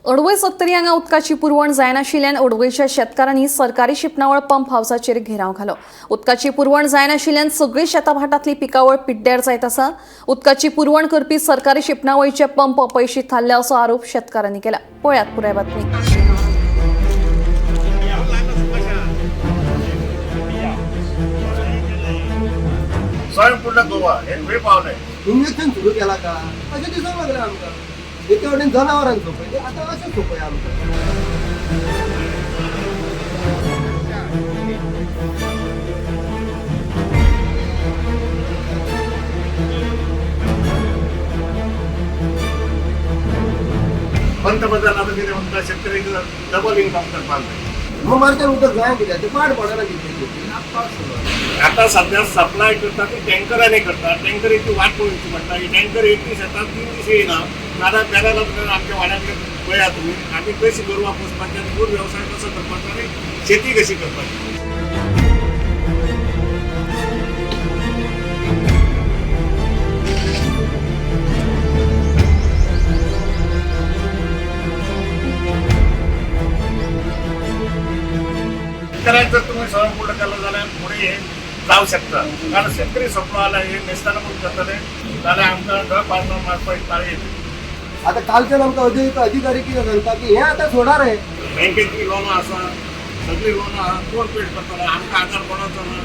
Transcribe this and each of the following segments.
अडवय सत्तरी हांगा उदकाची पुरवण जायनाशिल्ल्यान अडवयच्या शेतकारांनी सरकारी शिंपणावळ पंप हावसाचेर घेराव घालो. उदकाची पुरवण जायनाशिल्ल्यान सगळी शेतां भाटांतली पिकावळ पिड्ड्यार जायत आसा. उदकाची पुरवण करपी सरकारी शिंपणावळीचे पंप अपयशी थारले असो आरोप शेतकारांनी केला. पळयात पुराय बातमी. स्वयंपूर्ण गोवा हे खंय पावले? इंजेक्शन सुरू केला का अशें दिसूंक लागलें आमकां. एके वटेन जनावरांक सोंपयली, आतां अशें सोंपय आमकां. पंतप्रधान आता कितें म्हणटा, शेतकरी डबल इन्कम करपाक जाय. मग मारच्यान उदक जाय कित्याक तें पाड पडना तितलें. आता सध्या सप्लाय करता ती टँकरांनी करता. टँकरीची वाट पळोवची पडटा. ही टँकर एक दीस येता, 3 दीस येयना. नाजाल्यार बेजारला आमच्या वाड्याकडे पळया तुमी, आमी कशी गोरवां पोसपाची आनी गोर वेवसाय कसो करपाचो आनी शेती कशी करपाची. शेतकऱ्याक जर तुम्ही स्वयंपूर्ण केलं जाल्यार फुडें हे जावं शकता, कारण शेतकरी सोंपलो जाल्यार हे नेस्ताना म्हूण करतले जाल्यार आमकां डळ पाडणं मारपाची पाळी येतली. आतां कालच्यान आमकां अधिकारी कितें सांगता की हें आतां सोडा रे. बँकेची लोनां आसा, सगळीं लोनां आहा, कोण पेड करतलो? आमकां आदार कोणाचो ना.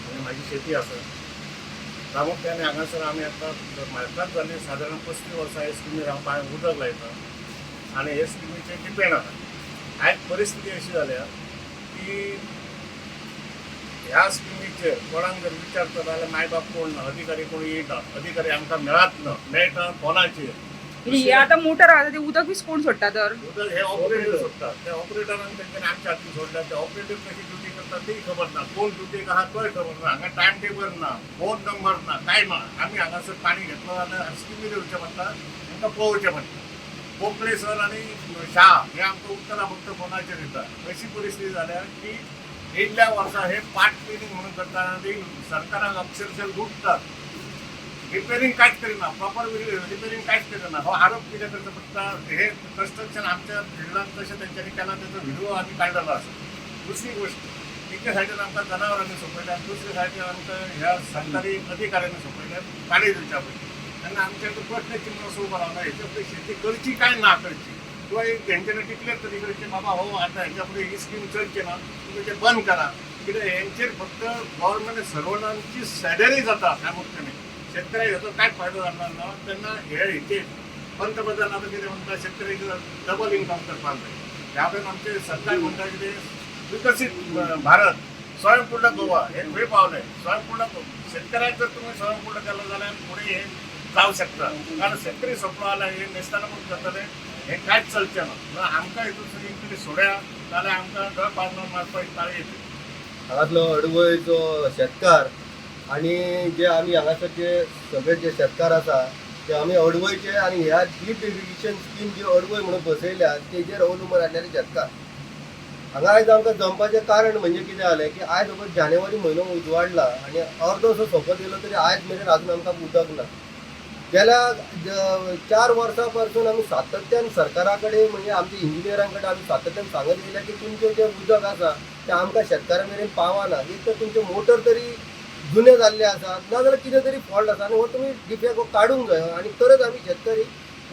आनी म्हाजी शेती आसा. प्रामुख्याने हांगासर आमी आतां म्हाका जाली सादारण 35 वर्सां हे स्किमीर हांव पांय उदक लायता आनी हे स्किमीचेर डिपेंड आसा. आयज परिस्थिती अशी जाल्या की ह्या स्किमीचेर कोणाक जर विचारता जाल्यार माय बाप कोण ना, अधिकारी कोण येयना, अधिकारी आमकां मेळत ना, मेळटा फोनाचेर. हे आता मोटर आहा ते उदक बीस कोण सोडटा तर? उदक हे ऑपरेटर सोडटात. त्या ऑपरेटरान तेंच्यांनी आमच्या हातीन सोडल्या. ते ऑपरेटर कशी ड्युटी करतात ती खबर ना, कोण ड्युटीक आहा तोय खबर ना. हांगा टायम टेबल ना, फोन नंबर ना, कांय ना. आमी हांगासर पाणी घेतलो जाल्यार स्किमीर येवचें पडटा, तांकां पळोवचें पडटा. कोंकणे सर आनी शाह हे आमकां उत्तरां फक्त फोनाचेर दिता. अशी परिस्थिती जाल्या की येयल्ल्या वर्सा हे पार्ट क्लिनींग म्हणून करता आनी सरकाराक अक्षरशः लुटतात. रिपेरींग कांयच करिना, प्रॉपर रिपेरींग कांयच करिना. हो आरोप कित्याक करचो पडटा, हे कन्स्ट्रक्शन आमच्या फिल्डान कशें तेंच्यांनी केलां तेचो व्हिडिओ आमी काडलेलो आसा. दुसरी गोष्ट, एके सायडीन आमकां जनावरांनी सोंपयल्या आनी दुसरे सायडीन आमकां ह्या सरकारी अधिकाऱ्यांनी सोंपयल्या पाणी दिवच्या पयलीं. तेन्ना आमच्या प्रश्न चिन्ह असो उबो रावला, हेच्या फुडें शेती करची काय ना करची, किंवा एक तेंच्यांनी डिक्लेअर तरी करचें, बाबा हो आतां हेच्या फुडें ही स्कीम चलची ना, तुमी तें बंद करा. कित्याक हेंचेर फक्त गव्हर्मेंट सर्वंटांची सॅलरी जाता प्रामुख्याने, शेतकऱ्याक हेचो कांयच फायदो जाणार ना. तेन्ना हे हेचेर पंतप्रधान आता कितें म्हणटा, शेतकरी डबल इन्कम करपाक जाय. ह्या वयल्यान आमचें सरकार म्हणटा कितें, विकसीत भारत, स्वयंपूर्ण गोवा हे खंय पावले? स्वयंपूर्ण शेतकऱ्याक जर तुमी स्वयंपूर्ण केलं जाल्यार फुडें हे जावं शकता, कारण शेतकरी सोंपलो जाल्यार हे नेस्ताना म्हूण करतले, हे कांयच चलचें ना. म्हणून आमकां हितून एक तरी सोडया, नाल्यार आमकां डळ पाडणं मारपाची पाळी येतली. हांगातलो अडवयचो शेतकार आनी जे आमी हांगासर जे सगळे जे शेतकार आसा ते आमी अडवयचे आनी ह्या ड्रीप इरिगेशन स्कीम जी अडवय म्हणून बसयल्या तेजेर अवलंबून आसलेले शेतकार. हांगा आयज आमकां जमपाचें कारण म्हणजे कितें जालें की आयज वगत जानेवारी म्हयनो उजवाडला आनी अर्दो असो सोंपत येयलो तरी आयज मेरेन आजून आमकां उदक ना. गेल्या 4 वर्सां पासून आमी सातत्यान सरकारा कडेन म्हणजे आमच्या इंजिनियरां कडेन आमी सातत्यान सांगत येयल्या की तुमचें जें उदक आसा तें आमकां शेतकारां मेरेन पावना. एक तर तुमचें मोटर तरी जुने जाल्ले आसा, नाजाल्यार कितें तरी फॉल्ट आसा आनी हो तुमी डिफेक्ट हो काडूंक जायो आनी तरच आमी शेतकरी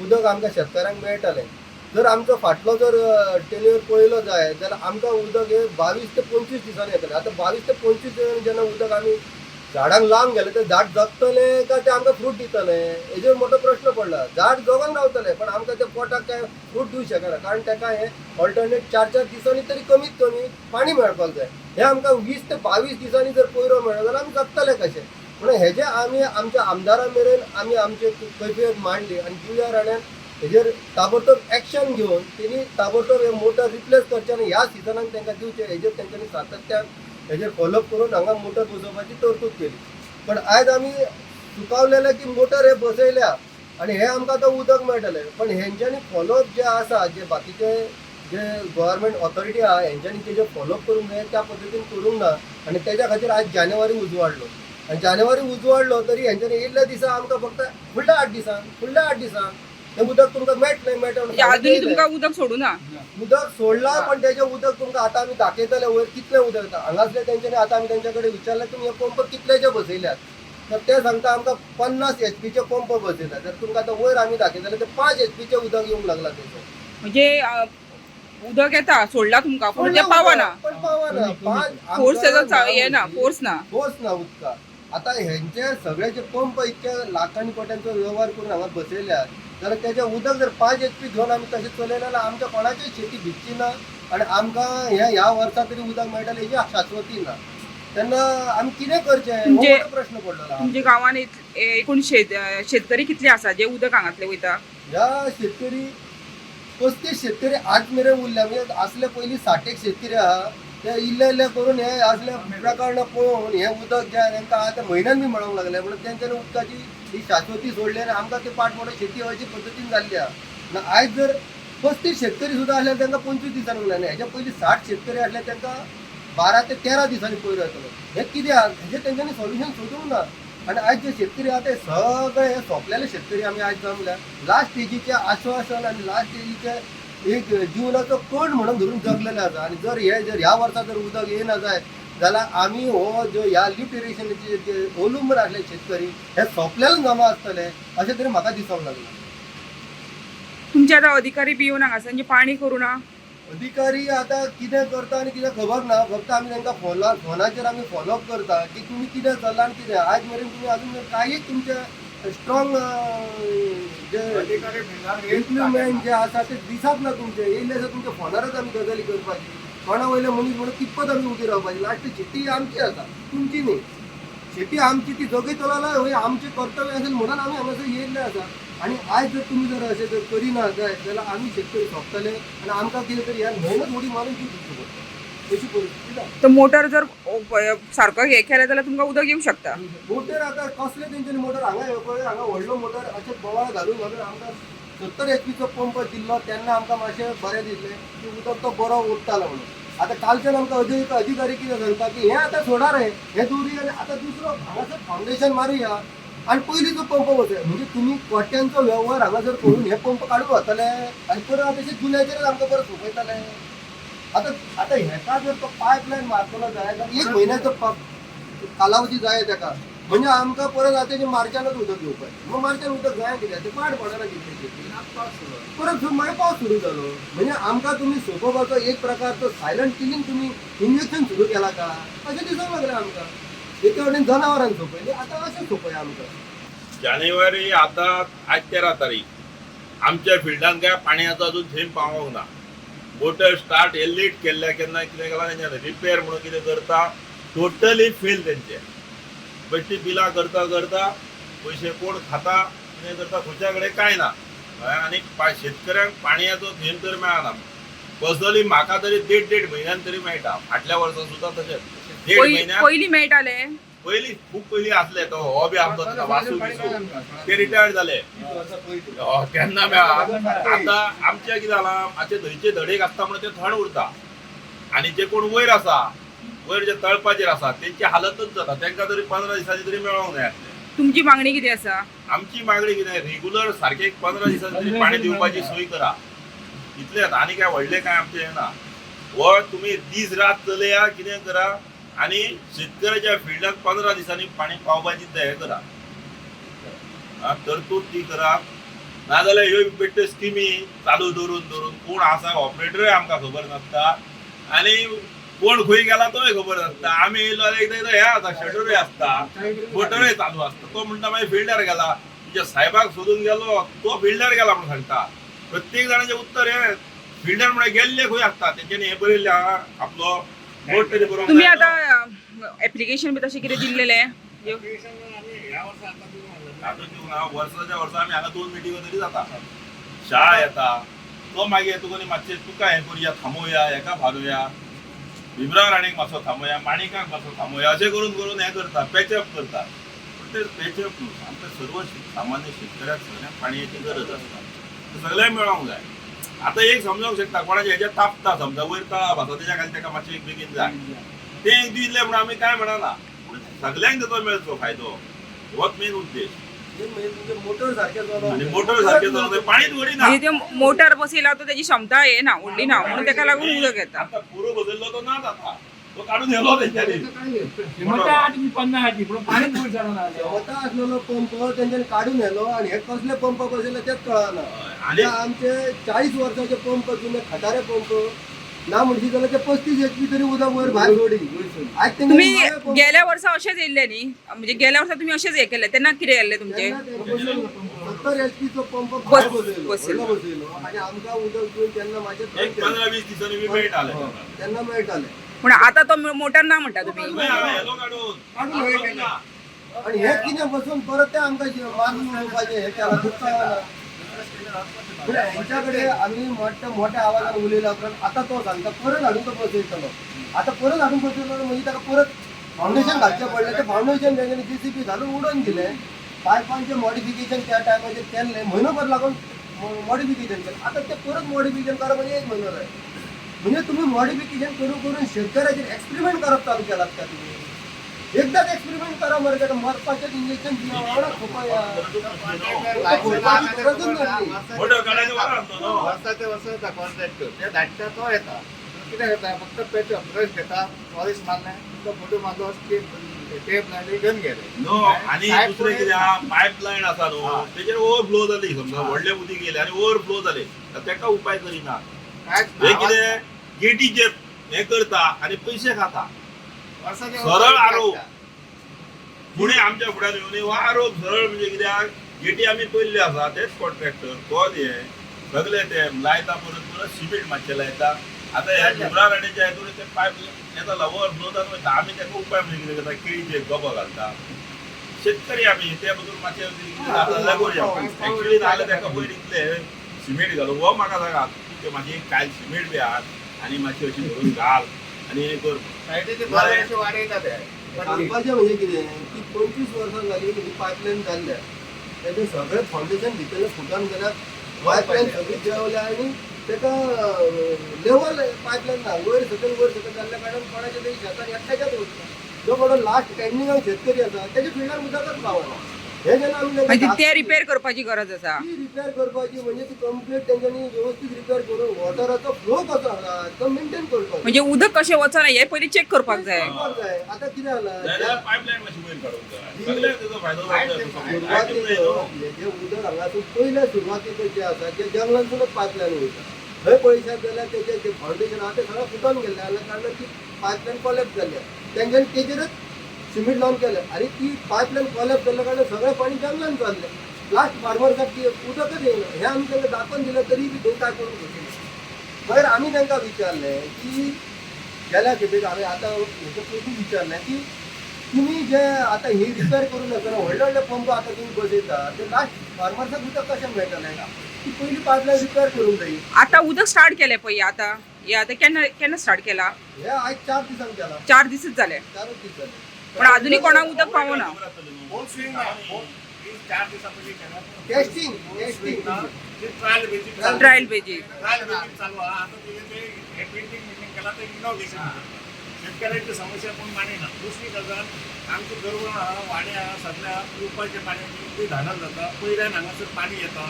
उदक आमकां शेतकारांक मेळटलें. जर आमचो फाटलो जर टेन्युअर पळयलो जायत जाल्यार आमकां उदक हें 22 ते 25 दिसांनी येतलें. आतां 22 ते 25 दिसांनी जेन्ना उदक आमी झाडांक लावन गेलें तर झाड जगतलें काय तें आमकां फ्रूट दितलें हेजेर मोठो प्रश्न पडला. झाड जगोन रावतलें पण आमकां तें पोटाक काय फ्रूट दिवंक शकना, कारण ताका हें ऑल्टरनेट 4-4 दिसांनी तरी कमीत कमी पाणी मेळपाक जाय. हें आमकां 20 ते 22 दिसांनी जर कोयरो मेळ्ळो जाल्यार आमी जगतले कशें? म्हणून हेजें आमी आमच्या आमदारा मेरेन आमी आमचे कैफियत मांडली आनी जुलिया राण्यान हेजेर ताबडतोब एक्शन घेवन तेणी ताबडतोब हे मोटर रिप्लेस करचें आनी ह्या सिजनाक तांकां दिवचें हेजेर तेंच्यांनी सातत्यान हेजेर फॉलोअप करून हांगा मोटर बसोवपाची तरतूद केली. पण आयज आमी सुकावलेले की मोटर हे बसयल्या आनी हें आमकां आतां उदक मेळटलें. पण हेंच्यांनी फॉलोअप जे आसा, जे बाकीचे जे गव्हर्मेंट ऑथॉरिटी आहा हेंच्यांनी तेजें फॉलोअप करूंक जाय, त्या पद्दतीन करूंक ना. आनी तेज्या खातीर आयज जानेवारी उजवाडलो आनी जानेवारी उजवाडलो तरी हेंच्यांनी येयल्ल्या दिसा आमकां फक्त फुडल्या 8 दिसांक, फुडल्या 8 दिसांक हें उदक तुमकां मेळटलें मेळटलें म्हणजे अजूनय तुमकां उदक सोडूना? उदक सोडला, पण तेजें उदक तुमकां आतां आमी दाखयतले वयर कितलें उदक येता हांगासलें. तेंच्यांनी आतां आमी तेंच्या कडेन विचारलें, तुमी हे पंप कितल्याचे बसयल्यात, तर ते सांगता आमकां 50 एचपीचे पंप बसयल्यात. तर तुमकां आतां वयर आमी दाखयतले ते 5 एचपीचें उदक येवंक लागलां थंयसर. म्हणजे उदक येता, सोडला तुमकां, पूण ते पावना. पण पावना. फोर्स तेजो हे ना, फोर्स ना. फोर्स ना उदका. आतां हेंचे सगळ्याचे पंप इतके लाखांनी कोट्यांचो वेव्हार करून हांगा बसयल्यात जाल्यार तेजें उदक जर 5 एचपी घेवन आमी तशें चलयलें जाल्यार आमच्या कोणाची शेती भिजची ना आनी आमकां हे ह्या वर्सा तरी उदक मेळटलें हेजी शाश्वती ना. तेन्ना आमी कितें करचें हो मोठो प्रश्न पडलेलो आहा. तुमच्या गांवांत एकूण शेतकरी कितले आसा जे उदक हांगातले वयता? ह्या शेतकरी 35 शेतकरी आज मेरेन उरल्या. म्हणजे आसले पयलीं 60 एक शेतकरी आहा, ते इल्ले इल्ले करून हे असले प्रकरण पळोवन हे उदक जे आहा तेंकां आतां म्हयन्यान बी मेळोंक लागले म्हणून तेंच्यांनी उदकाची ही शाश्वती सोडली आनी आमकां ते पाट मोडो शेती अशी पद्दतीन जाल्ली आहा. ना आयज जर 35 शेतकरी सुद्दां आसल्यार तेंकां 25 दिसांनी उरले आनी हेच्या पयलीं 60 शेतकरी आसले तेंकां 12 ते 13 दिसांनी पयर येतलो. हें कितें आहा हेजें तेंच्यांनी सोल्युशन सोदूंक ना. आनी आयज जे शेतकरी आहा ते सगळे हे सोंपलेले शेतकरी आमी आयज जमल्या लास्ट स्टेजीचें आश्वासन आनी लास्ट स्टेजीचें एक जिवनाचो कण म्हणून धरून जगलेले आसा. आनी जर हे जर ह्या वर्सा जर उदक येयना जायत जाल्यार आमी हो जो ह्या लिफ्ट इरिगेशनाचे जे अवलंबून आसले शेतकरी हे सोंपलेले जमा आसतले अशें तरी म्हाका दिसूंक लागलां. तुमचे आतां अधिकारी बी येवन हांगासर म्हणजे पाणी करूना? अधिकारी आतां कितें करता आनी कितें खबर ना. फक्त आमी तांकां फोनाचेर आमी फॉलोअप करता की तुमी कितें चल्लां आनी कितें आयज मेरेन तुमी अजून कांयच तुमचे स्ट्रॉंग जे इम्प्लिमेंट जे आसा ते दिसप ना. तुमचे येयल्ले आसा तुमच्या फोनारच आमी गजाली करपाची. कोणा वयले मनीस म्हणून कितपत आमी उबी रावपाची. लास्ट शेती आमची आसा, तुमची न्ही. शेती आमची ती जगयतलो जाल्यार हें आमचें कर्तव्य असेल म्हणून आमी हांगासर येयल्ले आसा. आनी आयज जर तुमी जर अशें जर करिना जायत जाल्यार आमी शेतकरी सोंपतले आनी आमकां कितें तरी ह्या न्हंयनच उडी मारून जीव दिवचो पडटलो अशी परिस्थिती जाता. तर मोटर जर सारको हे केलें जाल्यार तुमकां उदक येवंक शकता. मोटर आतां कसले तेंच्यांनी मोटर हांगा हे पळय हांगा व्हडलो मोटर अशें बोवाळ घालून घालून आमकां 70 एचपीचो पंप दिल्लो तेन्ना आमकां मातशें बरें दिसलें की उदक तो बरो उरतालो म्हणून. आतां कालच्यान आमकां अधिकारी कितें सांगता की हें आतां सोडा रे, हें दवरुया आनी आतां दुसरो हांगासर फावंडेशन मारुया आनी पयलींचो पंप वचया. म्हणजे तुमी कोट्यांचो वेव्हार हांगासर करून हे पंप काडून वतले आनी परत तशें जुन्याचेरच आमकां परत सोंपयतले. आतां आतां हेका जर तो पायपलायन मारतलो जाय जाल्यार 1 म्हयन्याचो कालावधी जाय तेका. म्हणजे आमकां परत आतां तेजें मार्चानच उदक घेवपाचें. मग मार्चान उदक जाय कित्याक तें पाड पडना कितलें परत मागीर पावस सुरू जालो. म्हणजे आमकां तुमी सोंपोवपाचो एक प्रकारचो सायलंट किलिंग तुमी इंजेक्शन सुरू केलां का अशें दिसूंक लागलें आमकां. एके वटेन जनावरांक सोंपयलीं, आतां अशें सोंपया आमकां. जानेवारी आता आज 13 तारीख. आमच्या फिल्डान काय पाणयाचो अजून थेंब पावोंक ना. मोटर स्टार्ट हे लेट केल्ल्या केन्ना कितें केलां तेंच्यानी रिपेर म्हणून कितें करता टोटली फेल तेंचे. बेश्टी बिलां करता करता पयशे कोण खाता कितें करता खंयच्या कडेन कांय ना. आनी शेतकऱ्यांक पाणयाचो थेंब तर मेळना. पर्सनली म्हाका तरी 1.5 म्हयन्यान तरी मेळटा. फाटल्या वर्सा सुद्दां तशेंच 1.5 म्हयन्यान. पयलीं मेळटाले? पयलीं खूब पयलीं आसले तो हो बी आमचो वासू बिसू ते रिटायर्ड जाले तेन्ना मेळा. आतां आमचें कितें जालां मातशें थंयचे धडेक आसता म्हणून ते थंड उरता आनी जे कोण वयर आसा वयर जे तळपाचेर आसा तेंची हालतच जाता. तेंकां तरी 15 दिसांनी तरी मेळोंक जाय आसलें. तुमची मागणी कितें आसा? आमची मागणी कितें रेगुलर सारकें 15 दिसांनी तरी पाणी दिवपाची सोय करा इतलेंच. आनी काय व्हडलें काय आमचें हें ना. हो तुमी दीस रात चलया कितें करा आनी शेतकऱ्याच्या फिल्डाक 15 दिसांनी पाणी पावपाची हें करा, तरतूद ती करा. नाजाल्यार ह्यो बेश्ट्यो स्किमी चालू दवरून दवरून कोण आसा ऑपरेटरूय आमकां खबर नासता आनी कोण खंय गेला तोय खबर नासता. आमी येयलो जाल्यार एकदां एकदां हें आसा शटरूय आसता मोटरूय चालू आसता. तो म्हणटा मागीर फिल्डार गेला, तुमच्या सायबाक सोदून गेलो तो फिल्डार गेला म्हणून सांगता. प्रत्येक जाणाचें उत्तर हें फिल्डार म्हळ्यार गेल्ले खंय आसता तेंच्यांनी हें बरयल्लें आहा आपलो बोट तरी बरोवंक तुमी जाय. आतां एप्लिकेशन बी तशें कितें दिल्लेलें? ह्या वर्सा आतां दिवंक आतां दिवंक ना. वर्साच्या वर्सा आमी हांगा 2 मिटिंगो तरी जाता. शाळा येता तो मागीर तुका न्ही मातशें तुका हें करुया थांबोवया हेका भारोवया भीमराव राणेक मातसो थांबोवया माणिकाक मातसो थांबोवया अशें करून करून हें करता पॅचअप करता. पूण फक्त पॅचअप न्हू, आमकां सर्व सामान्य शेतकऱ्याक सगळ्यांक पाणयेची गरज आसता, सगळ्यांक मेळोंक जाय. आतां एक समजोंक शकता कोणाच्या हेज्या तापता, समजा वयर तळाव आसा तेज्या खातीर तेका मातशें एक बेगीन जाय, तें एक दिलें म्हणून आमी कांय म्हणना, पूण सगल्यांक तेचो मेळचो फायदो होच मेन उद्देश. म्हणजे तुमचे मोटर सारकें चलोवंक आनी जाय. मोटर सारकें चलोवंक पाणीच वडिना. म्हणजे ते मोटर बसयला तो त्याची क्षमता हे ना, व्हडली ना, म्हणून तेका लागून उदक येता. आतां पुरो बदललो तो नाच, आतां तो काडून येलो तेंच्यांनी. पन्नासाची पूण पाणीच वयर सरना. क्षमता आसलेलो पंप तेंच्यांनी काडून व्हेलो आनी हे कसले पंप बसयले तेच कळना. आनी ते आमचे 40 वर्साचे पंप, जुने खटारे पंप ना म्हणशी जाल्यार ते 35 HP तरी उदक वयर भायर सोडी. आज तेंगे तुम्ही नवे पंप- गेल्या वर्सा अशेंच येयल्ले न्ही, म्हणजे गेल्या वर्सा तुम्ही अशेंच हे केले तेन्ना कितें केल्लें तुमचें? तेन्ना तेंचे 70 HP चो पंप भायर बसयलो, बसयलो. व्हडलो बसयलो आनी आमकां उदक दिवन तेन्ना मातशें एक 15-20 दिसांनी बी मेळटालें तेन्ना. तेन्ना मेळटालें. पूण आतां तो मोटर ना म्हणटा तुमी. हय, हांवें येलो काडून. काडून हय केलें. आनी हे कितें बसून परत ते आमकां मारून उडोवपाचें हें केलां, तें कळना. पूण हेंच्या कडेन आमी मोठ्या मोठ्या आवाजान उलयल्या उपरांत आतां तो सांगता परत हाडून तो बसयतलो. आतां परत हाडून बसयतलो म्हणजे ताका परत फावंडेशन घालचें पडलें. तें फावंडेशन तेंच्यांनी जेसीबी घालून उडोवन दिलें. पायपांचें मॉडिफिकेशन त्या टायमाचेर केल्लें, म्हयनोभर लागून मॉडिफिकेशन केलें. आतां तें परत मॉडिफिकेशन करप म्हणजे 1 म्हयनो जाय. म्हणजे तुमी मॉडिफिकेशन करून करून शेतकऱ्याचेर एक्सपेरिमेंट करप चालू केलात का तुमी? एकदाच एक्सपेरिमेंट करा मरे, ताका मरपाचें इंजेक्शन दिवप खोपा. मोटर काडायचें वरां आसलो न्हू. वर्साचे वर्स येता कॉन्ट्रॅक्टर, ते धाडटा तो येता, कितें करता फक्त पॅचअप ब्रश घेता, पॉलिश मारलें, तुमकां फोटो मारलो, टेप लायली, घेवन गेले. न्हू, आनी दुसरें कितें आहा, पायपलायन आसा न्हू, तेजेर ओवरफ्लो जाली, समजा व्हडलें उदीक येयलें आनी ओवरफ्लो जालें जाल्यार तेका उपाय करिना. कांयच हे ना. कितें गेटीचे हे करता आनी पयशे खाता. वर्साचे सरळ वर्स आरोप. फुडें आमच्या फुड्यान येवन हो आरोप सरळ, म्हणजे कित्याक गेटी आमी पयल्ले आसा तेच कॉन्ट्रॅक्टर तोच हे सगळे ते लायता, परत परत सिमेंट मातशें लायता. आतां ह्या जुमरा राणेच्या हितून ते पायप हें जाला, ओवरफ्लो जावन वयता. आमी तेका उपाय म्हणजे कितें करता, केळीचे गोबो घालता. शेतकरी आमी ते बद्दल मातशें कितें जाता जाल्यार करुया. एक्चुअली नाजाल्यार तेका पयलीं इतलें सिमेंट घालून हो म्हाका सांगा, तुमचे मातशी कायल सिमेंट बी आहा आनी मातशी अशी धरून घाल आनी हें कर. सायडीचे बाजूचे वाडयता ते. सांगपाचें म्हणजे कितें की 25 वर्सां जाली ही पायपलायन जाल्ल्या, तेजें सगळें फावंडेशन भितरलें फुटून गेल्यार पायपलायन सगळी देंवल्या आनी तेका लेवल पायपलायन ना, वयर सकयल वयर सकयल जाल्ल्या कारणान कोणाच्या तरी शेतान एकट्याच्याच वचना. जो कोण लास्ट एंडिंगाक शेतकरी आसा तेच्या फिल्डार उदकच पावना. हें जेन्ना आमी म्हणजे तांकां ते रिपेर करपाची गरज आसा. ती रिपेर करपाची म्हणजे ती कंप्लीट तेंच्यांनी व्यवस्थीत रिपेर करून वॉटराचो फ्लो कसो आसा तो मेंटेन करपाक म्हणजे उदक कशें वचना हें पयलीं चॅक करपाक जाय. करपाक जाय. आतां कितें जालां, जाल्यार पायपलायन मातशी वयर काडूंक जाय, सगळ्याक तेजो फायदो जावंक जाय. सुरवातीक जे उदक हांगासून पयल्या सुरवातीक जे आसा ते जंगलांतूनच पायपलायन वयता. थंय पळयशात जाल्यार तेजें जे फावंडेशन आहा तें सगळें फुटोन गेल्लें आसल्या कारणान ती पायपलायन कॉलेप्स जाल्ली. तेंच्यांनी तेजेरच सिमेंट लावन केलें आनी ती पायपलायन कॉलेप्स जाल्ल्या कारणान सगळें पाणी जंगलान चल्लें. लास्ट फार्मर्साक ती उदकच येयना. हें आमी तांकां दाखोवन दिलें तरी बी थंय काय करूंक शकना. मागीर आमी तांकां विचारलें की गेल्या खेपेक आमी आतां हेच्या पयलीं विचारलें की तुमी जे आतां ही रिपेर करूं नासतना व्हडले व्हडले पंप आतां तुमी बसयता ते लास्ट फार्मर्साक उदक कशें मेळटलें? ती पयली पायपलायन रिपेर करूंक जाय. आतां उदक स्टार्ट केलें पळय, आतां हे आतां केन्ना केन्ना स्टार्ट केला? हे आयज 4 दिसांक केलां. 4 दिसच जाले. 4 दीस जाले. पूण आजुनूय कोणाक उदक पावना. फोन स्विंग ना, फोन 4 दिसां पयलीं केला. टेस्टिंग फोन टेस्टिंग स्विंग ना, ती ट्रायल बेजीक चालू. Trial basic. ट्रायल बेजीक चालू आहा. आतां तेजें ते हे पेंटींग बिंटींग केलां ते इनोव्हेशन. शेतकऱ्यांची समस्या कोण मांडिना. दुसरी गजाल, आमची गोरवां आहा, वाडे आहा, सगळे आहा, पिवपाच्या पाण्याची इतली धाडण जाता. पयल्यान हांगासर पाणी येता.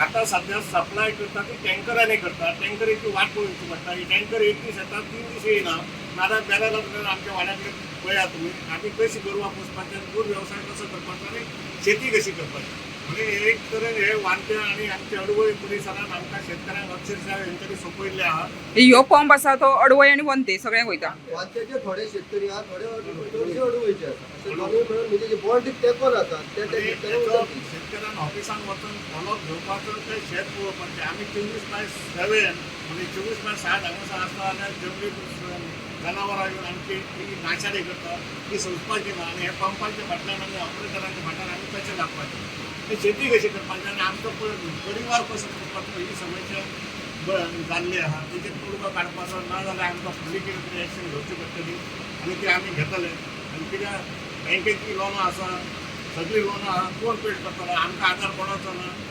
आतां सद्या सप्लाय करता ती टँकरांनी करता. टँकराची वाट पळोवची पडटा. ही टँकर 1 दीस येता, 3 दीस येयना. नाजाल्यार बेजाल जाता. आमच्या वाड्या कडेन पळयात तुमी, आमी कशी गोरवां पोसपाचें, दूद वेवसाय कसो करपाचो आनी शेती कशी करपाची. म्हणजे एक तरेन हे वांटे आनी आमचे अडवय परिसरान आमकां शेतकऱ्यांक अक्षरशः हेंच्यांनी सोंपयल्लें आहा. ह्यो पंप आसा तो अडवय आनी वंते सगळ्यांक वयता. वांत्याचे थोडे शेतकरी आहा, थोडे चडशे अडवयचे आसा. अशे दोनूय मेळून म्हणजे जे बॉन्डीक तेंकोन आसा ते त्या म्हणजे शेतकऱ्यांक हेचो उदक दिता. शेतकऱ्यान ऑफिसान वचून फॉलोअप घेवपाचो, ते शेत पळोवपाचें. आमी 24/7 म्हणजे 24/7 हांगासर आसता जाल्यार जंगली जनावरां येवन आमची ती नाशाडी करता, ती सोंसपाची ना. आनी हे पंपाच्या फाटल्यान आनी ऑपरेटरांच्या फाटल्यान आमी कशें लागपाचें, ते शेती कशी करपाची आनी आमचो परिवार कसो करपाचो, ही समस्या जाल्ली आहा. तेचेर तोडगो काडपाचो ना जाल्यार आमकां फुडली कितें तरी एक्शन घेवची पडटली आनी ती आमी घेतले. आनी कित्याक बँकेची लोनां आसा, सगळीं लोनां आहा, कोण पेड करतलो? आमकां आदार कोणाचो ना.